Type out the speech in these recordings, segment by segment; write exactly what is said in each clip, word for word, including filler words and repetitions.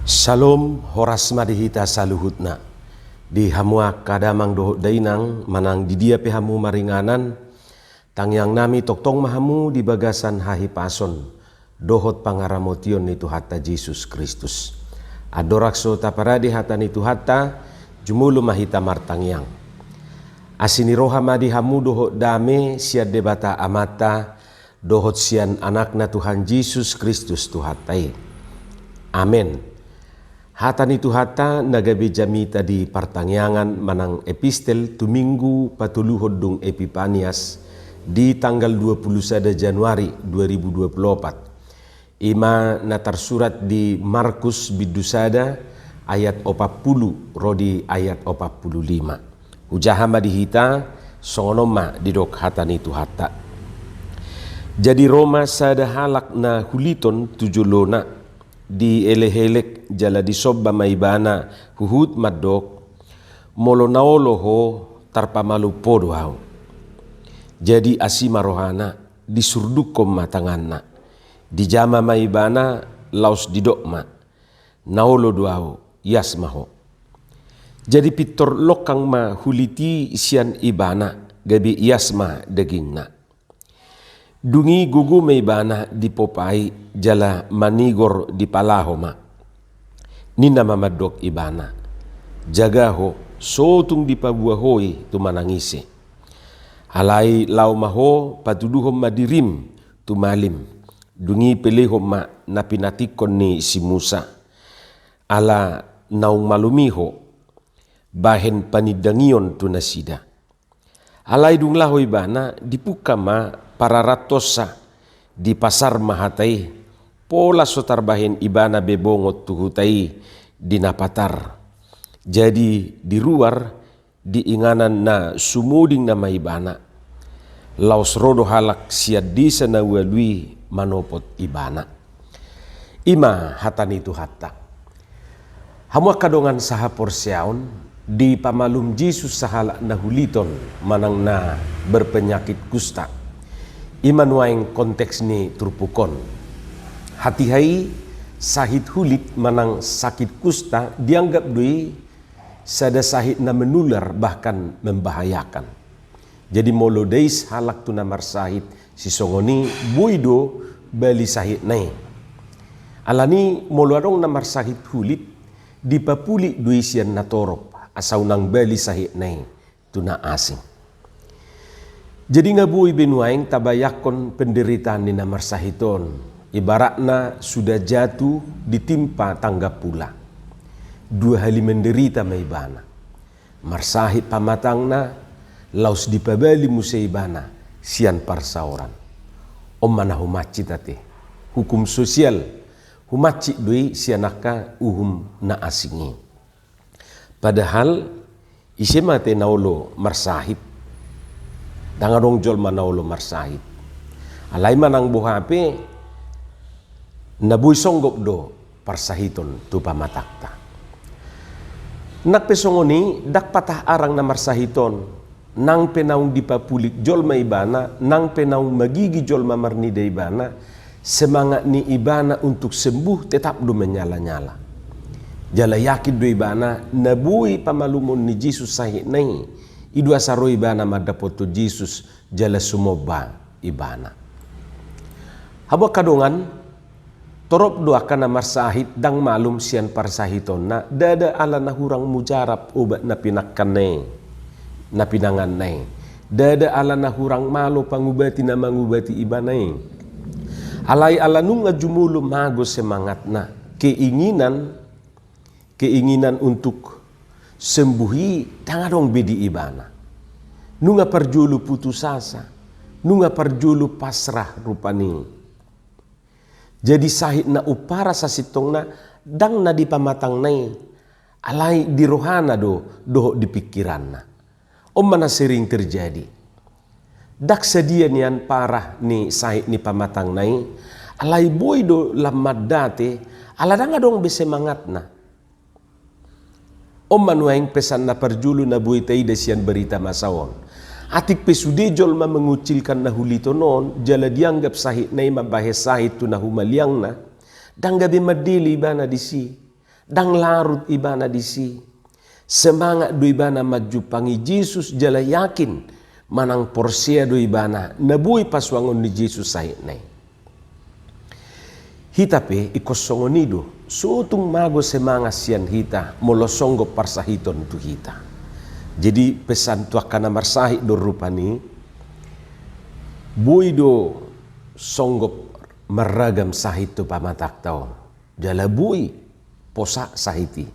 Syalom, horas ma di hita saluhutna. Di hamu angka damang dohot dainang, manang di dia pe hamu maringanan, tangiang nami tongtong ma hamu di bagasan hahipason dohot pangaramotion ni Tuhanta Jesus Kristus. Andorang so taparade hata ni Tuhanta, jumolo ma hita martangiang. Asi ni roha ma di hamu dohot dame sian Debata Amanta, dohot sian Anakna Tuhan Jesus Kristus Tuhanta i. Amen. Hata ni Tuhanta na gabe jamita di partangiangan manang epistel tu Minggu patoluhon dung Epipanias di tanggal dua puluh sada Januari dua ribu dua puluh opat. I ma na tarsurat di Markus bindu sada ayat opat pulu ro di ayat opat pulu lima. Hujaha ma di hita, songon on ma didok hata ni Tuhanta. Jadi ro ma sada halak na huliton tu jolona, dielekelek jala disomba ma ibana huhut mandok, molo na olo ho, tarpamalum ho do ahu. Jadi asi ma rohana, disurdukkon ma tanganna. Dijama ma ibana, laos didok ma, na olo do ahu, ias ma ho. Jadi pintor longkang ma hulit i sian ibana, gabe ias ma dagingna. Dung i gogo ma ibana dipopai jala manigor dipalaho ma. Ninna ma mandok ibana, jaga ho, so tung dipaboa ho i tu manang ise. Alai laho ma ho patuduhon ma dirim tu malim. Dung i pelehon ma na pinantikhon ni si Musa. Ala naung malum i ho bahen panindangion tu nasida. Alai dung laho ibana dipungka ma pararantonsa, dipasar ma hata i, pola so tarbahen ibana be bongot tu huta i di na patar. Jadi di ruar di inganan na sumoding nama ibana. Laos ro do halak sian desa na ualu i manopot ibana. I ma hata ni Tuhanta. Hamu angka dongan sahaporseaon, dipamalum Jesus sahalak na huliton manang na berpenyakit kusta. I ma nuaeng konteks ni turpuk on. Hatiha i sahit hulit manang sakit kusta dianggap do i sada sahit na menular bahkan membahayakan. Jadi molo dais halak tu na marsahit sisongon i, boi do bali sahitna i. Alani molo adong na marsahit hulit, dipapulik do i sian natorop asa unang bali sahitna i tu na asing. Jadi nga boi be nuaeng tabayangkon penderitaan ni na marsahit on, ibaratna sudah jatuh ditimpa tangga pula. Dua hali menderita ma ibana. Marsahit pamatangna, laos dipabali muse ibana sian parsaoran. On ma na humansitata, hukum sosial, humansit do i sian angka uhum na asing i. Padahal ise ma ate na olo marsahit? Ndang adong jolma na olo marsahit. Alai manang boha pe, na boi songgop do parsahiton tu pamatangta. Nang pe songon i, ndang patah arang na marsahit on, nang pe naung dipapulik jolma ibana, nang pe naung magigi jolma marnida ibana, semangat ni ibana untuk sembuh tetap do menyala-nyala. Jala yakin do ibana na boi pamalumon ni Jesus sahitna i, i do asa ro ibana mandapothon Jesus jala sumomba ibana. Hamu angka dongan, torop do angka na marsahit ndang malum sian parsahitonna, ndada ala na hurang mujarab obat na pinangkanna i, na pinanganna i. Ndada ala na hurang malo pangubati na mangubati ibana i. Alai ala nunga jumolo mago semangatna, keinginan, keinginan untuk sembuh i ndang adong be di ibana. Nunga parjolo putus asa, nunga parjolo pasrah rupani. Jadi sahit na umpara sasintongna ndang na di pamatangna i, alai di rohana do dohot di pingkiranna. On ma na sering terjadi. Ndang sadia nian parah ni sahit ni pamatangna i, alai boi do lam mandate, ala ndang adong be semangatna. On ma nuaeng pesan na parjolo na boi taida sian barita masa on. Atik pe sude jolma mengucilkan na huliton on, jala dianggap sahitna i mambahen sahit tu na humaliangna, ndang gabe mandele ibana disi. Ndang larut ibana disi. Semangat do ibana manjumpangi Jesus jala yakin manang porsea do ibana na boi pasuangon ni Jesus sahitna i. Hita pe ingkon songon i do, so tung mago semangat sian hita molo songgop parsahiton tu hita. Jadi pesan tu angka na marsahit do rupani, boi do songgop marragam sahit tu pamatangta on. Jala boi posa sahit i.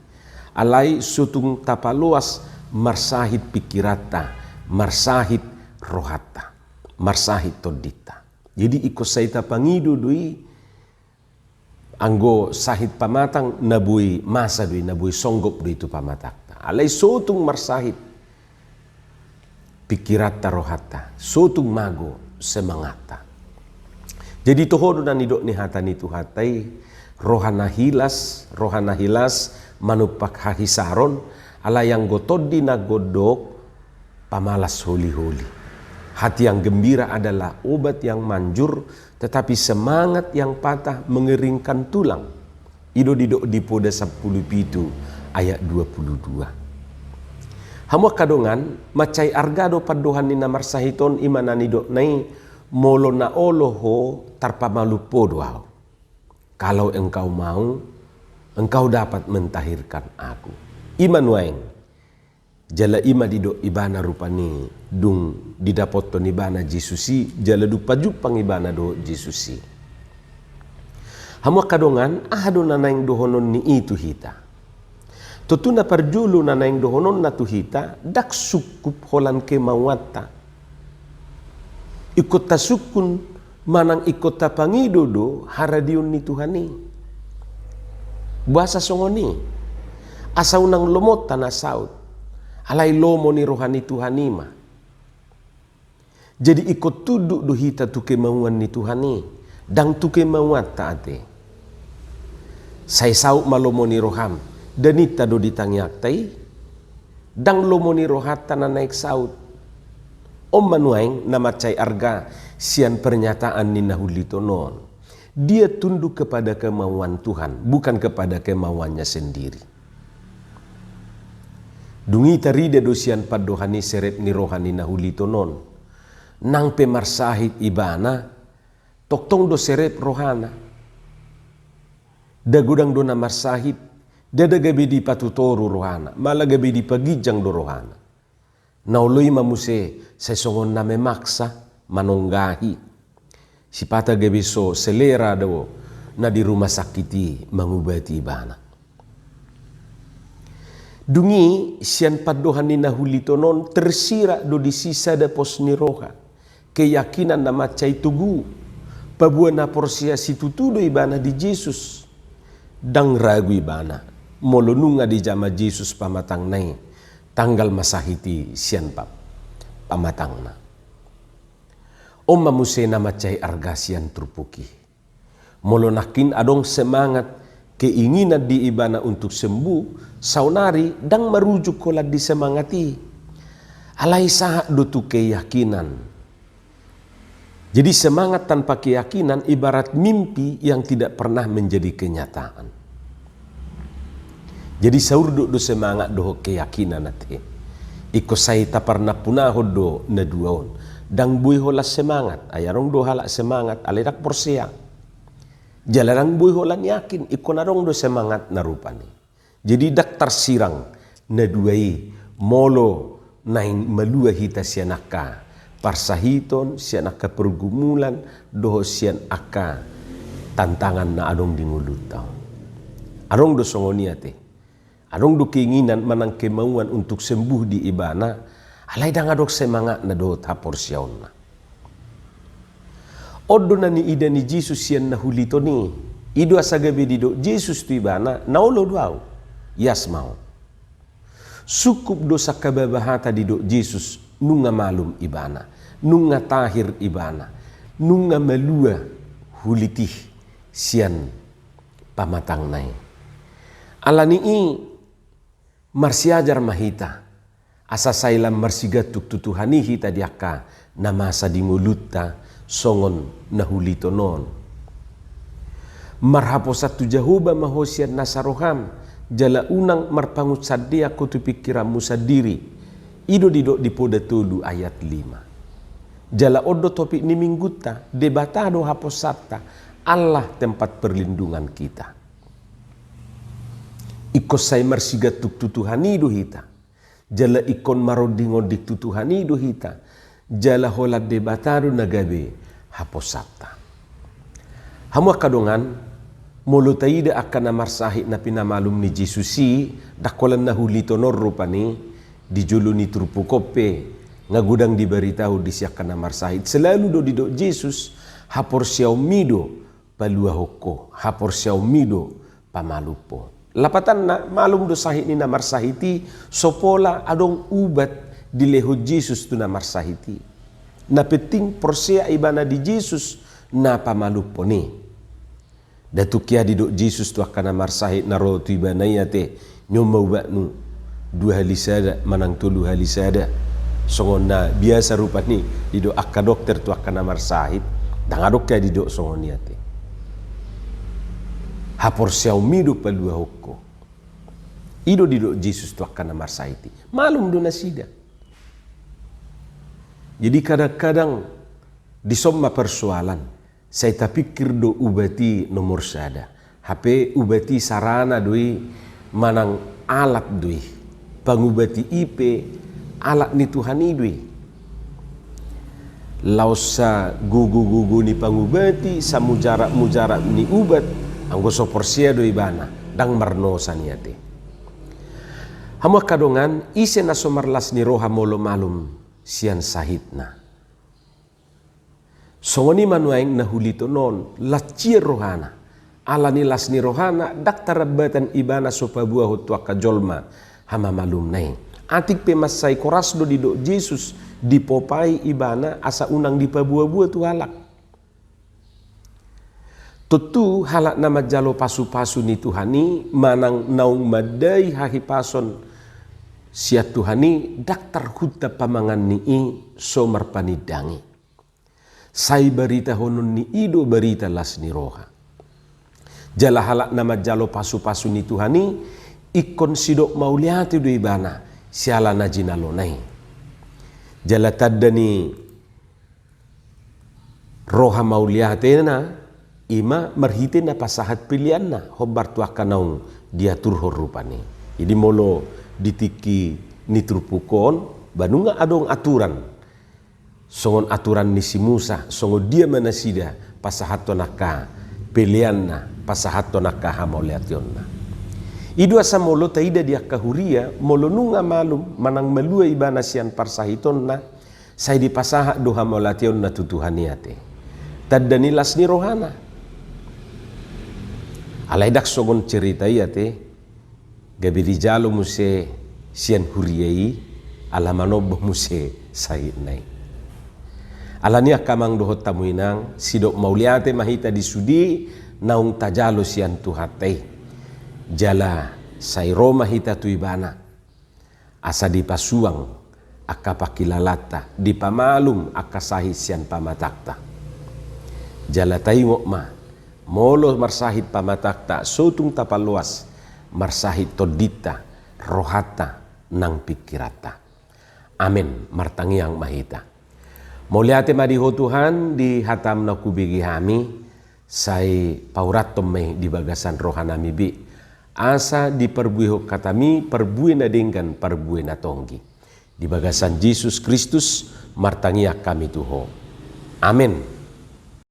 Alai so tung tapaloas marsahit pingkiranta, marsahit rohanta, marsahit tondinta. Jadi ingkon sai tapangido do i, anggo sahit pamatang na boi masa do i, na boi songgop do i tu pamatangta. Alai so tung marsahit pingkiranta, rohanta, so tung mago semangatta. Jadi toho do na nidok ni hata ni Tuhanta i, roha na hilas, roha na hilas manumpak hahisaron, alai anggo tondi na gondok pamalas holi-holi. Hati yang gembira adalah obat yang manjur, tetapi semangat yang patah mengeringkan tulang. I do didok di Poda sampulu pitu ayat dua pulu dua. Hamu angka dongan, mansai arga do pandohan ni na marsahit on, i ma na nidokna i, molo na olo ho, tarpamalum ho do ahu. Kalau engkau mau, engkau dapat mentahirkan aku. I ma nuaeng. Jala i ma didok ibana rupani dung didapothon ibana Jesus i, jala dung pajumpang ibana dohot Jesus i. Hamu angka dongan, aha do na naeng dohonon ni i tu hita? Tontu na parjolo na naeng dohononna tu hita, ndang sungkup holan kemauanta. Ingkon tasungkun manang ingkon tapangido do haradeon ni Tuhan i. Boasa songon i? Asa unang lomonta na saut, alai lomo ni roha ni Tuhan i ma. Jadi ingkon tunduk do hita tu kemauan ni Tuhan i, ndang tu kemauanta ate. Sai saut ma lomo ni roham, nda ninta do di tangiangta i? Ndang lomo ni rohanta na naeng saut. On ma nuaeng na mansai arga sian pernyataan ni na huliton on. Dia tunduk kepada kemauan Tuhan, bukan kepada kemauannya sendiri. Dung i tarida do sian pandohan i serep ni roha ni na huliton on. Nang pe marsahit ibana, tongtong do serep rohana. Nda godang do na marsahit, nda gabe dipatutoru rohana, malah gabe dipaginjang do rohana. Na olo i ma muse sai songon na memaksa, manonggahi. Sipata gabe so selera do na di rumah sakit i mangubati ibana. Dung i sian pandohan ni na huliton on tersirat do disi sada pos ni roha. Keyakinan na mansai togu, paboa na porsea situtu do ibana di Jesus. Ndang ragu ibana, molo nunga dijama Jesus pamatangna i, tanggal ma sahit i sian pa-, pamatangna. On ma muse na mansai arga sian turpuk i. Molo nangkin adong semangat, keinginan di ibana untuk sembuh, saonari ndang marujuk holan di semangat i. Alai sahat do tu keyakinan. Jadi semangat tanpa keyakinan ibarat mimpi yang tidak pernah menjadi kenyataan. Jadi saurduk do semangat dohot keyakinan ate. Ingkon sai taparnampunahon do na dua on. Ndang boi holan semangat, ai adong do halak semangat, alai ndang porsea. Jala ndang boi holan yakin, ingkon adong do semangat na rupani. Jadi ndang tarsirang na dua i, molo naeng malua hita sian angka parsahiton, sian angka pergumulan, dohot sian angka tantangan na adong di ngolunta on. Adong do songon i ate. Adong do keinginan manang kemauan untuk sembuh di ibana, alai ndang adong semangatna dohot haporseaonna. On do na niida ni Jesus sian na huliton i. I do asa gabe didok Jesus tu ibana, na olo do ahu. Ias ma on. Sungkup do sangkababa hata didok Jesus, nunga malum ibana, nunga tahir ibana, nunga malua hulit i sian pamatangna i. Alani i, marsiajar ma hita, asa sai lam marsigantung tu Tuhan i hita di angka na masa di ngolunta songon na huliton on. Marhaposan tu Jahowa ma ho sian nasa roham, Jala unang marpangunsandean ho tu pingkiranmu sandiri. I do didok di Poda tolu ayat lima. Jala on do topik ni minggunta, Debata do haposanta, Allah tempat perlindungan kita. Ingkon sai marsigantung tu Tuhan i do hita. Jala ingkon marondingonding tu Tuhan i do hita. Jala holan Debata do na gabe haposanta. Hamu angka dongan, molo taida angka na marsahit na pinamalum ni Jesus i, ndang holan na huliton on rupani, di jolo ni turpuk on pe, nga godang dibaritahon disi angka na marsahit. Selalu do didok Jesus, haporseaonmi do paluahon ho, haporseaonmi do pamalum ho. Lapatanna, malum do sahit ni na marsahit i, so pola adong ubat dilehon Jesus tu na marsahit i. Na penting porsea ibana di Jesus na pamalumhon i. Ndang tung hea didok Jesus tu angka na marsahit na ro tu ibana i ate, "Ni on ma ubatmu, dua hali sada manang tolu hali sada." Songon na biasa rupani didok angka dokter tu angka na marsahit, ndang adong hea didok songon i ate. "Haporseaonmi do paluahon ho." I do didok Jesus tu angka na marsahit i. Malum do nasida. Jadi kadang-kadang dison ma persoalan. Sai tapingkir do ubat i nomor sada. Hape ubat i sarana do i manang alat do i. Pangubati i pe alat ni Tuhan i do i. Laos sagogo-gogo ni pangubati, samujarab-mujarab ni ubat, anggo so porsea do ibana, ndang marnosa i ate. Hamu angka dongan, ise na so marlas ni roha molo malum sian sahitna? Songon i ma nuaeng na huliton on, las sian rohana. Ala ni las ni rohana, ndang tarambatan ibana so paboahon tu angka jolma hamamalumna i. Atik pe mansai horas do didok Jesus, dipopai ibana asa unang dipaboa-boa tu halak. Tontu halak na manjalo pasu-pasu ni Tuhan i, manang naung mandai hahipason sian Tuhan i, ndang tarhuntang pamangan ni i so marpanindangi. Sai baritahonon ni i do barita las ni roha. Jala halak na manjalo pasu-pasu ni Tuhan i, ingkon sidok mauliate do ibana siala na jinalona i. Jala tanda ni roha mauliatena, i ma marhite na pasahat peleanna, hombar tu angka naung diaturhon rupani. Jadi molo di tingki ni turpuk on, ba nunga adong aturan. Songon aturan ni si Musa, songon dia ma nasida pasahathon angka peleanna, pasahathon angka hamauliateonna. I do asa molo taida di angka huria, molo nunga malum manang malua ibana sian parsahitonna, sai dipasahat do hamauliateonna tu Tuhan i ate. Tanda ni las ni rohana. Alai ndang songon cerita i ate, gabe dijalo muse sian huria i, ala manombo muse sahitna i. Alani i angka amang dohot hamu inang, sidok mauliate ma hita di sude naung tajalo sian Tuhanta i. Jala sai ro ma hita tu ibana. Asa dipasuang angka pangkilalanta, dipamalum angka sahit sian pamatangta. Jala taingot ma, molo marsahit pamatangta, so tung tapaloas marsahit tondinta, rohanta, nang pingkiranta. Amen. Martangiang ma hita. Mauliate ma di Ho Tuhan, di hataM na hubege hami, sai paurathon ma i di bagasan rohanami be. Asa diparbuehon hataMi parbue na denggan, parbue na tonggi. Di bagasan Jesus Kristus martangiang hami tu Ho. Amen.